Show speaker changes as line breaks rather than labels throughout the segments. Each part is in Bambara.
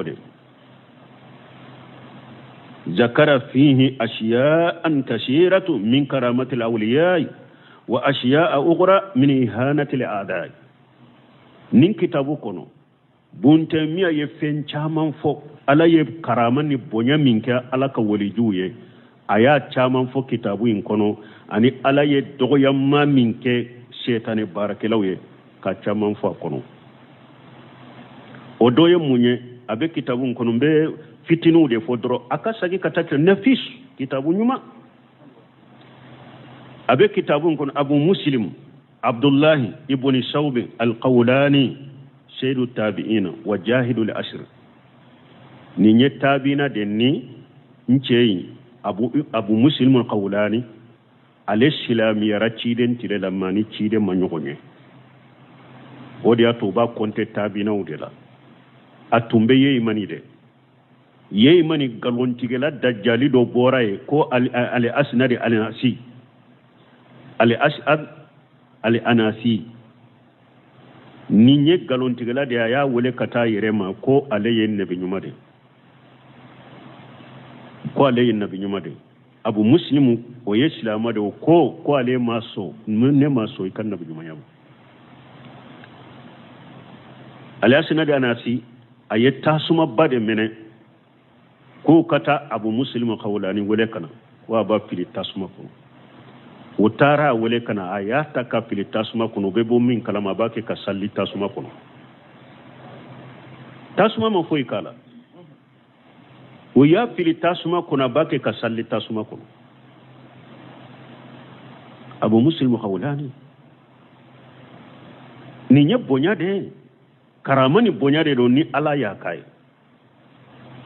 o de. Zakara fihi ashiya'an kasiratu min karamati al-awliya wa ashiya'a ukhra min ihanati al-a'da'i. Nin kitabu kɔnɔ, Buntɛmiya ye fɛn caman fɔ. Ala ye karama ni bonya min kɛ Ala ka walijuw ye, a y'a caman fɔ kitabu in kɔnɔ, ani Ala ye dɔgɔyama min kɛ sɛtanɛ baarakɛlaw ye, ka caman fɔ a kɔnɔ. O dɔ ye mun ye? A bɛ kitabu in kɔnɔ, n bɛ fitininw de fɔ dɔrɔn. A ka segin ka taa kɛ nafis kitabu ɲuman. A bɛ kitabu in kɔnɔ, Abu Muslim Abdullahi ibn Sawbi al-Qawlani, seyidu tabi'ina wa jahidu al-asr. Nin ye tabi'ina de ni n cɛ in, Abu Muslim al-Qawlani, ale silamiyara ciden tile la, ma ni ciden ma ɲɔgɔn ye. O de y'a to u b'a kɔnte tabi'inaw de la. A tun bɛ Yemani de. Yemani nkalontigɛla dajali dɔ bɔra yen ko al asnadi al-anasi, al asad al-anasi. Nin ye nkalontigɛla de ye. A y'a wele ka taa yɛrɛ ma ko ale ye nabi ɲuman de ye, ko ale ye nabi ɲuman de ye. Abu Muslimu, o ye silama de ye, ko ale ma sɔn, ne ma sɔn i ka nabi ɲumanya ma. Al asnadi anasi, a ye tasumaba de minɛ k'u ka taa Abu Muslimu Kawulani wele ka na, ko a b'a fili tasuma kɔnɔ. U taara a wele ka na, a y'a ta ka fili tasuma kɔnɔ. U bɛ bɔ min kalama, a b'a kɛ ka sali tasuma kɔnɔ. Tasuma ma foyi k'a la. O y'a fili tasuma kɔnɔ, a b'a kɛ ka sali tasuma kɔnɔ. Abu Muslimu Kawulani, nin ye bonya de ye, karama ni bonya de don ni Ala y'a k'a ye.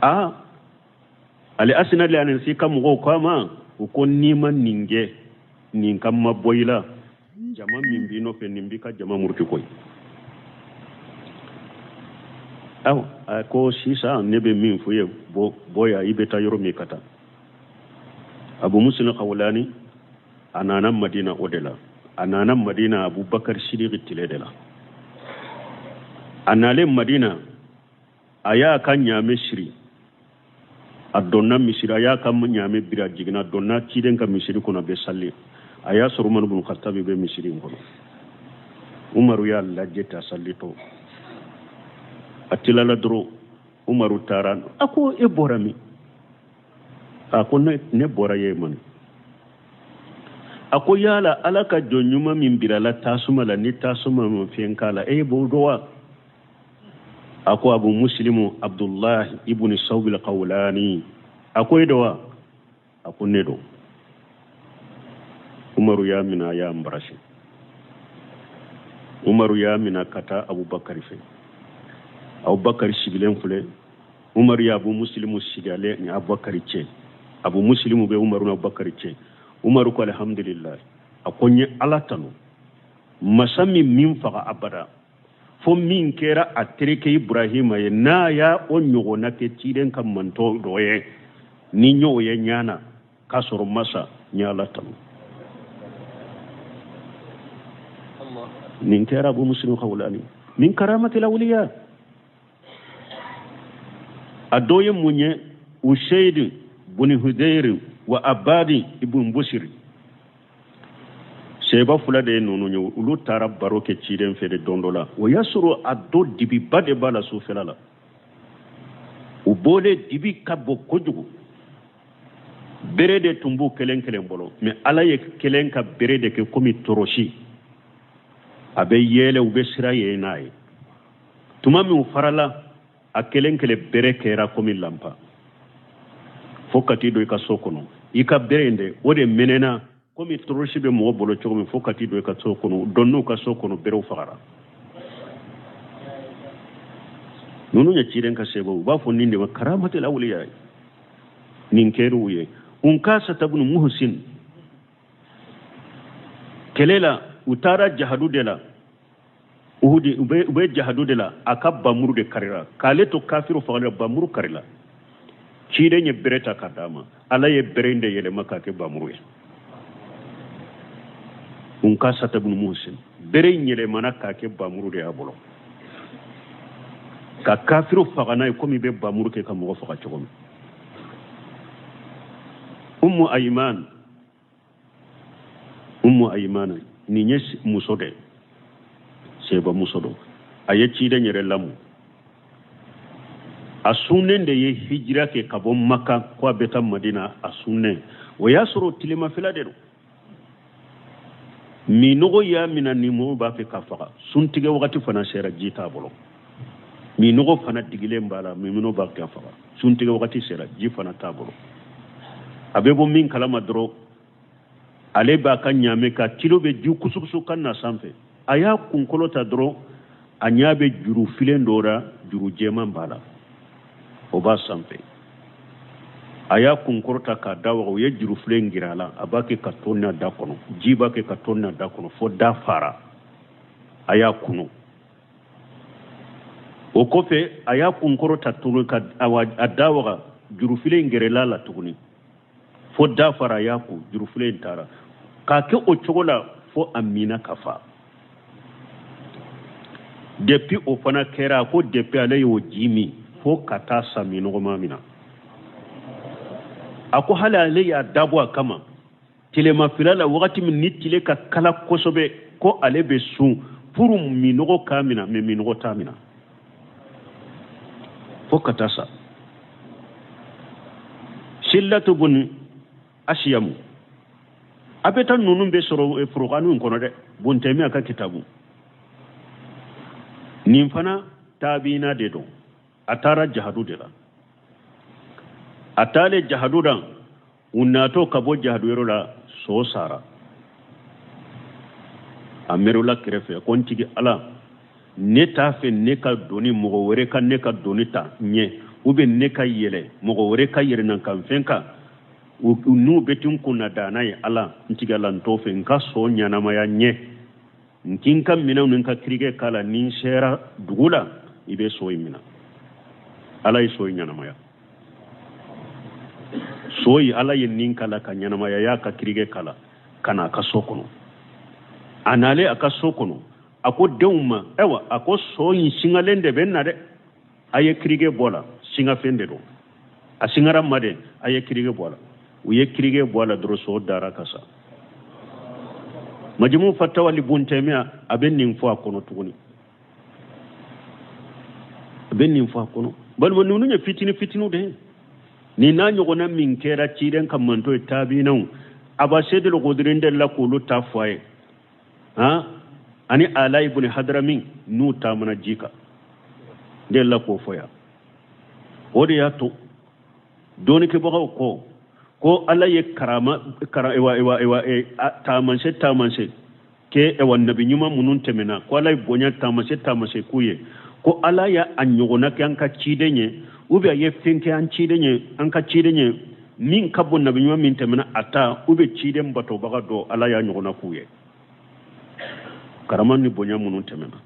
Aa, ale asinali anasi ka mɔgɔw ko a ma, u ko n'i ma nin kɛ, nin ka mabɔ i la, jama min b'i nɔfɛ, nin b'i ka jama muruti koyi. Aw, a ko sisan ne bɛ min fɔ i ye, bɔ yan, i bɛ taa yɔrɔ min ka taa. Abu Muslim Kawulani, a nana Madina o de la. A nana Madina Abubakar Sidiki tile de la. A nalen Madina, a y'a ka ɲaamɛ siri, a donna misiri, a y'a ka ɲaamɛ biri, a jiginna, a donna ciden ka misiri kɔnɔ, a bɛ sali. A y'a sɔrɔ Umaru bin Khattabi bɛ misiri in kɔnɔ. Umaru y'a lajɛ ta salitɔ. A tilala dɔrɔn, Umaru taara, a ko e bɔra min? A ko ne bɔra Yemani. A ko yala Ala ka jɔn ɲuman min bilala tasuma la, ni tasuma ma fɛn k'a la, e b'o dɔn wa? A ko Abu Muslimu Abdullahi ibn Sawbil Kawulani. A ko e don wa? A ko ne don. Umaru y'a minɛ, a y'a embrasser. Umaru y'a minɛ ka taa Abubakari fɛ. Abubakari sigilen filɛ. Umaru ye Abu Muslimu sigi ale ni Abubakari cɛ. Abu Muslimu bɛ Umaru ni Abubakari cɛ. Umaru ko alihamdulilayi. A ko n ye Ala tanu, masa min faga abada, fo min kɛra a terikɛ Ibrahima ye, n'a y'a o ɲɔgɔnna kɛ ciden ka mantɔn dɔ ye, ni n y'o ye ɲɛ na k'a sɔrɔ masa, n ye Ala tanu. Nin kɛra Abu Muslim Kawulani min karamatil awliya. A dɔ ye mun ye? Useid bun Hudayr wa Abadi ibn Busiri, seba fila de ye ninnu ye. Olu taara baro kɛ ciden fɛ de don dɔ la. O y'a sɔrɔ a dɔ dibiba de b'a la sufɛla la. U bɔlen, dibi ka bon kojugu, bere de tun b'u kelen kelen bolo, mais Ala ye kelen ka bere de kɛ komi torosi, a bɛ yɛlɛ, u bɛ sira ye n'a ye. Tuma min u farala, a kelen kelen bere kɛra komi lanpa, fo ka t'i don i ka so kɔnɔ. I ka bere in de, o de mɛnɛna komi torosi bɛ mɔgɔ bolo cogo min, fo ka t'i don i ka so kɔnɔ. Donn'u ka so kɔnɔ, berew fagara. Ninnu ye ciden ka sebaw, u b'a fɔ nin de ma karamatil awliya. Nin kɛr'u ye. Unkasa bunu Muhsin, kɛlɛ la, u taara jahadu de la, Uhudi, u bɛ jahadu de la, a ka bamuru de karila k'ale to kafiru fagali la, bamuru karila. Ciden ye bere ta ka d'a ma, Ala ye bere in de yɛlɛma k'a kɛ bamuru ye. Unkasa bunu Muhsin, bere in yɛlɛmana k'a kɛ bamuru de y'a bolo. Ka kafiriw faga n'a ye komi i bɛ bamuru kɛ ka mɔgɔ faga cogo min. Ummu Ayiman, Ummu Ayiman nin ye muso de, seba muso don. A ye ciden yɛrɛ lamɔ. A sunnen de ye hijira kɛ ka bɔ Maka ko a bɛ taa Madina. A sunnen, o y'a sɔrɔ tilemafɛla de don. Minɔgɔ y'a minɛ ni mɔgɔw b'a fɛ k'a faga. Suntigɛ wagati fana sera, ji t'a bolo. Minɔgɔ fana digilen b'a la, minɔgɔ b'a k'a faga. Suntigɛ wagati sera, ji fana t'a bolo. A bɛ bɔ min kalama dɔrɔn, ale b'a ka ɲaamɛ ka tilo bɛ ji kusukusu kan na sanfɛ. A y'a kunkolo ta dɔrɔn, a ɲɛ bɛ juru filen dɔ la, juru jɛman b'a la, o b'a sanfɛ. A y'a kunkɔrɔ ta k'a da waga, u ye juru filen gɛrɛ a la. A b'a kɛ ka to n'a da kɔnɔ, ji b'a kɛ ka to n'a da kɔnɔ fo da fara. A y'a kunu. O kɔfɛ, a y'a kunkɔrɔ ta tuguni ka a da waga, juru filen gɛrɛla la tuguni fo da fara. A y'a kun, juru filen taara. K'a kɛ o cogo la fo a minna ka fa. Depuis o fana kɛra, ko depuis ale y'o ji min fo ka taa sa, minɔgɔ ma minɛ. A ko hali ale y'a dabɔ a kama tilemafɛla la, wagati min ni tile ka kala kosɛbɛ, ko ale bɛ sun pour minɔgɔ k'a minɛ, mais minɔgɔ t'a minɛ fo ka taa sa. Sillatu bun Asiyamu, a bɛ taa ninnu bɛ sɔrɔ Furukanu in kɔnɔ dɛ, Bun Taymiya ka kitabu nin fana. Tabiina de don. A taara jahadu de la. A taalen jahadu la, u natɔ ka bɔ jahadu yɔrɔ la, so sara. A miirila kɛrɛfɛ ko n tigi Ala, ne t'a fɛ ne ka doni mɔgɔ wɛrɛ ka ne ka doni ta ɲɛ, ou bien ne ka yɛlɛ mɔgɔ wɛrɛ ka yɛlɛ na kan fɛn kan n'u bɛ tun kunna danna ye. Ala, n tigi Ala, n t'o fɛ. N ka so ɲɛnamaya ɲɛ, n k'i n ka minɛnw ni n ka kirikɛ k'a la. Ni n sera dugu la, i bɛ so in minɛ. Ala ye so in ɲɛnamaya. So in, Ala ye nin k'a la ka ɲɛnamaya, y'a ka kirikɛ k'a la ka na a ka so kɔnɔ. A nalen a ka so kɔnɔ, a ko denw ma: ayiwa, a ko so in singalen de bɛ n na dɛ, a ye kirike bɔ la. Singafɛn de don, a singara ma de, a ye kirike bɔ a la. U ye kirike bɔ a la dɔrɔn, so dara ka sa. Majimu Fatawa li Bun Taymiya, a bɛ nin fɔ a kɔnɔ tuguni, a bɛ nin fɔ a kɔnɔ. Balima, ninnu ye fitini fitiniw de ye. Nin n'a ɲɔgɔnna min kɛra ciden ka mantɔn ye, tabiinaw, Aba Sedil Kudiri delila k'olu ta fɔ a ye han, ani Ala ibn Hadrami n'u taamana ji kan, delila k'o fɔ yan. O de y'a to dɔnnikɛbagaw ko ko Ala ye karama kara ewa ewa ewa e, taamasiyɛn taamasiyɛn kɛ ewa nabi ɲuman minnu tɛmɛna, ko Ala ye bonya taamasiyɛn taamasiyɛn k'u ye, ko Ala y'a ɲɔgɔnna kɛ an ka ciden ye, ou bien a ye fɛn kɛ an ciden ye, an ka ciden ye min ka bon nabi ɲuman min tɛmɛna a ta, ou bien ciden batobaga dɔ, Ala y'a ɲɔgɔnna k'u ye, karama ni bonya minnu tɛmɛna.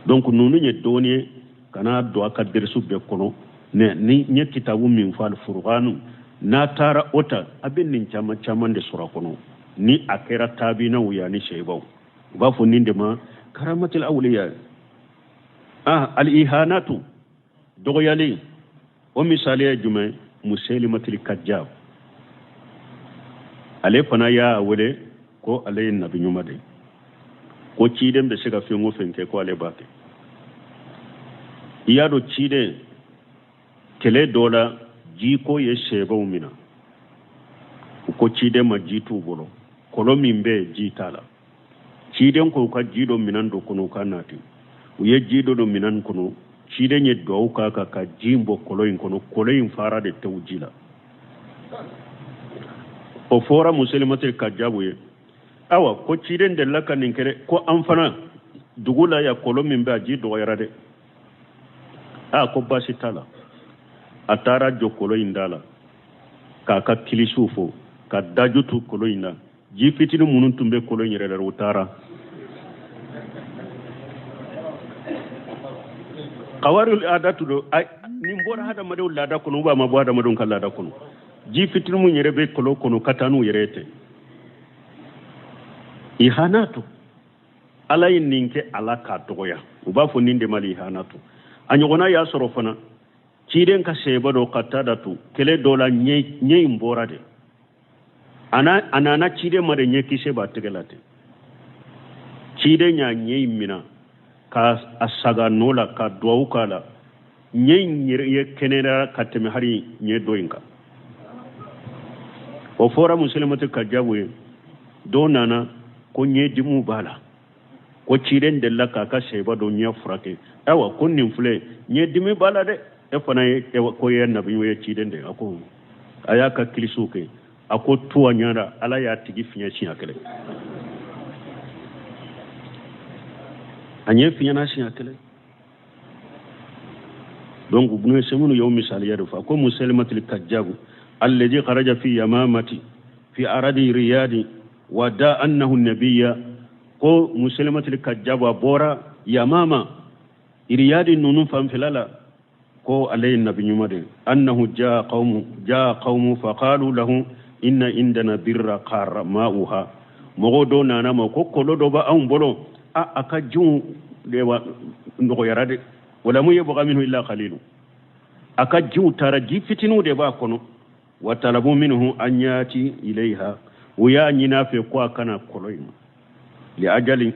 Donc ninnu ye dɔɔni ye, kana don a ka derisu bɛɛ kɔnɔ. Ne ni n ye kitabu min fɔ, Alfurukanu, n'a taara o ta, a bɛ nin caman caman de sɔrɔ a kɔnɔ. Ni a kɛra taabinaw ye ani seyibaw, u b'a fɔ nin de ma karamatil awliya. Ah, al ihanatu, dɔgɔyali, o misali ye jumɛn? Muselimatil Kajab, ale fana y'a wele ko ale ye nabi ɲuman de ye, ko ciden bɛ se ka fɛn o fɛn kɛ, ko ale b'a kɛ. I y'a dɔn, ciden kɛlɛ dɔ la, jiko ye sɛbɛw minɛ. U ko ciden ma ji t'u bolo, kɔlɔn min bɛ yen, ji t'a la. Ciden ko u ka ji dɔ minɛn dɔ kɔnɔ, u ka nati. U ye ji dɔ don minɛn kɔnɔ. Ciden ye duwawu k'a kan ka ji bɔ kɔlɔn in kɔnɔ. Kɔlɔn in fara de tewu ji la. O fɔra Muselimati Kajabu ye: awa, ko ciden delila ka nin kɛ, ko an fana dugu la yan, kɔlɔn min bɛ, a ji dɔgɔyara dɛ. A ko baasi t'a la. A taara jɔ kɔlɔn in da la k'a ka kilisiw fɔ ka daju tu kɔlɔn in na. Ji fitinin minnu tun bɛ kɔlɔn in yɛrɛ la, u taara. Kawari adatu don, nin bɔra hadamadenw laada kɔnɔ, ou a ma bɔ hadamadenw ka laada kɔnɔ. Ji fitinin min yɛrɛ bɛ kɔlɔn kɔnɔ, ka taa n'u yɛrɛ ye ten. Ihanatu, Ala ye nin kɛ, ala k'a dɔgɔya, u b'a fɔ nin de ma ihanatu. A ɲɔgɔnna y'a sɔrɔ fana ciden ka seba dɔ Katadatu kɛlɛ dɔ la ɲɛ in bɔra de a nana ciden ma de ɲɛkisɛ b'a tɛgɛ la ten ciden y'a ɲɛ in mina ka a saga nɔ la ka duwawu k'a la ɲɛ in yɛrɛ ye kɛnɛyara ka tɛmɛ hali ɲɛ dɔ in kan o fɔra Musalimatu Kajabu ye dɔ nana ko ɲɛdimiw b'a la ko ciden delila k'a ka seba dɔ ɲɛ furakɛ ayiwa ko nin filɛ ɲɛdimi b'a la dɛ e fana ye ko ye nabi ye ciden de a ko a y'a ka kilisiw kɛ a ko tuwa ɲɛna ala y'a tigi fiɲɛ siɲɛ kelen a ɲɛ fiɲɛna siɲɛ kelen donc Ibnu Usaymin y'o misaliya de fɔ a ko Musaylimatul Kajjabu alladhi kharaja fi yamamati fi aradi riyadi wa da annahu nabiyya ko Musaylimatul Kajjabu a bɔra Yamama Riyadi ninnu fanfɛla la ko ale ye nabi ɲuman de ye annahu jaa qawmu jaa qawmu faqalu lahu inna indana birra qarra ma'uha mɔgɔw dɔ nana ma ko kɔlɔn dɔ bɛ anw bolo a a ka jiw de wa nɔgɔyara dɛ walamu yabqa minhu illa qalilu a ka jiw taara ji fitininw de b'a kɔnɔ wa talabu minhu an yati ilayha u y'a ɲini a fɛ ko a ka na kɔlɔn in ma li ajali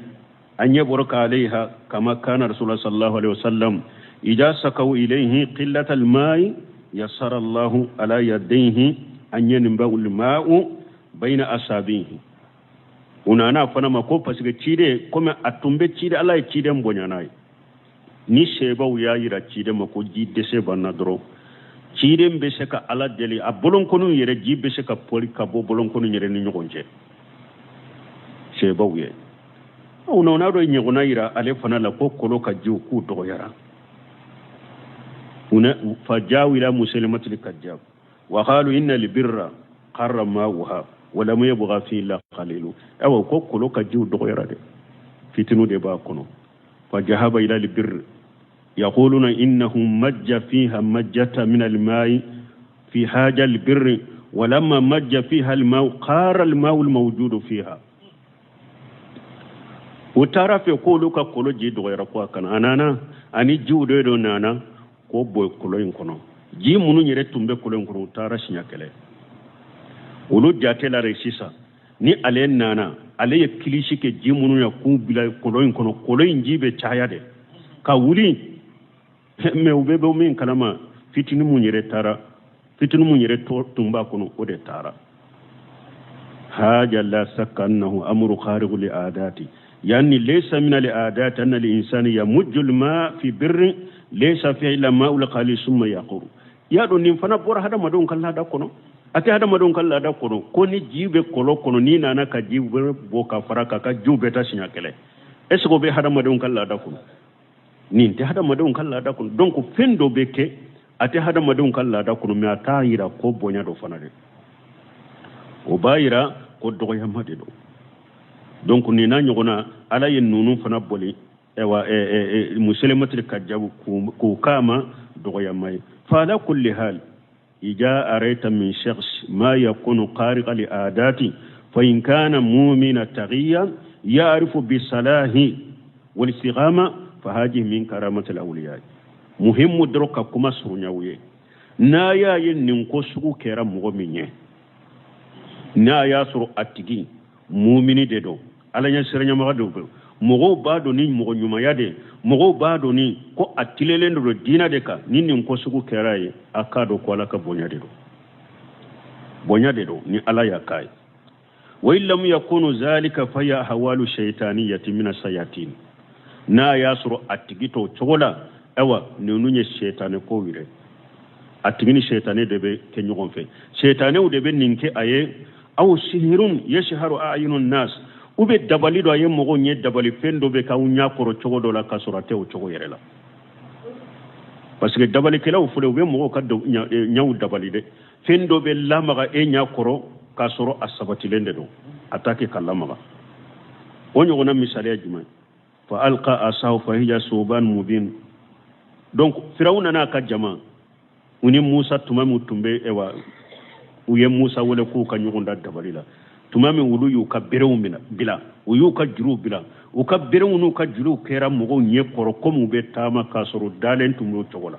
an yabruka alayha kama kana rasulullah sallallahu alaihi wasallam idha sakaw ilayhi qillata alma'i yassara Allahu ala yadayhi an yanba'u alma'u bayna asabihi u nana fana ma ko parce que ciden komi a tun bɛ ciden ala ye ciden bonya n'a ye ni sebaw y'a yira ciden ma ko ji dɛsɛ b'an na dɔrɔn ciden bɛ se ka ala deli a bolonkɔniw yɛrɛ ji bɛ se ka pɔli ka bɔ bolonkɔniw yɛrɛ ni ɲɔgɔn cɛ sebaw ye u nana dɔ ɲɔgɔnna yira ale fana la ko kɔlɔn ka jiw k'u dɔgɔyara fa jawu ila Musaylimatul Kajjab wa qalu inna libirra qarra ma'uha wa lam yabqa fi illa qalilu awa ko kɔlɔn ka jiw dɔgɔyara dɛ fitinu de b'a kɔnɔ fa jahaba ila libirri yaquluna innahu majja fiha majjata min almai fi haja albirri walamma majja fiha almau qara almau almawjudu fiha u taara fɛ k'olu ka kɔlɔn ji dɔgɔyara ko a kana a nana ani jiw de dɔ nana k'o bɔ kɔlɔn in kɔnɔ ji minnu yɛrɛ tun bɛ kɔlɔn in kɔnɔ u taara siɲɛ kelen olu jate la de sisan ni ale nana ale ye kilisi kɛ ji minnu ya k'u bila kɔlɔn in kɔnɔ kɔlɔn in ji bɛ caya de ka wuli mɛ u bɛ bɔ min kalama fitinin mun yɛrɛ taara fitinin mun yɛrɛ tun b'a kɔnɔ o de taara haja la sakka annahu amru khariqu li adati yani laysa min al adati anna al insani yamujju al ma fi birri laysa fihi illa ma'ul qalil summa yaquru y'a dɔn nin fana bɔra hadamadenw ka laada kɔnɔ a tɛ hadamadenw ka laada kɔnɔ ko ni ji bɛ kɔlɔn kɔnɔ n'i nana ka ji bɛ bɔ ka fara k'a ka jiw bɛɛ ta siɲɛ kelen est ce que o bɛ hadamadenw ka laada kɔnɔ nin tɛ hadamadenw ka laada kɔnɔ donc fɛn dɔ bɛ kɛ a tɛ hadamadenw ka laada kɔnɔ mais a t'a yira ko bonya dɔ fana dɛ o b'a yira ko dɔgɔyama de don donc nin n'a ɲɔgɔnna ala ye ninnu fana boli ayiwa Musaylimatul Kajjabu k'o k'a ma dɔgɔyama ye fa ala kulli hal ija araita min shakhs ma yakunu khariqa li adati fa in kana mu'mina taghiyan ya'rifu bi salahi wal istiqama fa hadhihi min karamati al awliya muhimmu dɔrɔn ka kuma surunya u ye n'a y'a ye nin ko sugu kɛra mɔgɔ min ye n'a y'a sɔrɔ a tigi mumini de don ala ɲɛ siranɲɛmaga de don mɔgɔw b'a dɔn ni mɔgɔ ɲumanya de mɔgɔw b'a dɔn ni ko a tilelen de don diinɛ de kan ni nin ko sugu kɛra ye a k'a dɔn ko ala ka bonya de don bonya de don ni ala y'a k'a ye wa in lam yakunu zalika fa ya ahwalu shaytaniyati min asayatin n'a y'a sɔrɔ a tigi t'o cogo la ayiwa ninnu ye sɛtanɛ kow yɛrɛ a tigi ni sɛtanɛ de bɛ kɛ ɲɔgɔn fɛ sɛtanɛw de bɛ nin kɛ a ye aw sihirun yasharu a'yunun nas u bɛ dabali dɔ a ye mɔgɔw ɲɛ dabali fɛn dɔ bɛ k'aw ɲɛ kɔrɔ cogo dɔ la k'a sɔrɔ a tɛ o cogo yɛrɛ la parce que dabalikɛlaw filɛ u bɛ mɔgɔw ka ɲɛw dabali dɛ fɛn dɔ bɛ lamaga e ɲɛ kɔrɔ k'a sɔrɔ a sabatilen de don a t'a kɛ ka lamaga o ɲɔgɔnna misaliya jumɛn fa alqa asahu fa hiya suban mubin donc firawuna n'a ka jama u ni musa tuma min tun bɛ ewa u ye musa wele k'u ka ɲɔgɔn da dabali la Tuma min olu y'u ka berew minɛ bila, u y'u ka juruw bila, u ka berew n'u ka juruw kɛra mɔgɔw ɲɛ kɔrɔ komi u bɛ taama, k'a sɔrɔ dalen tun b'o cogo la.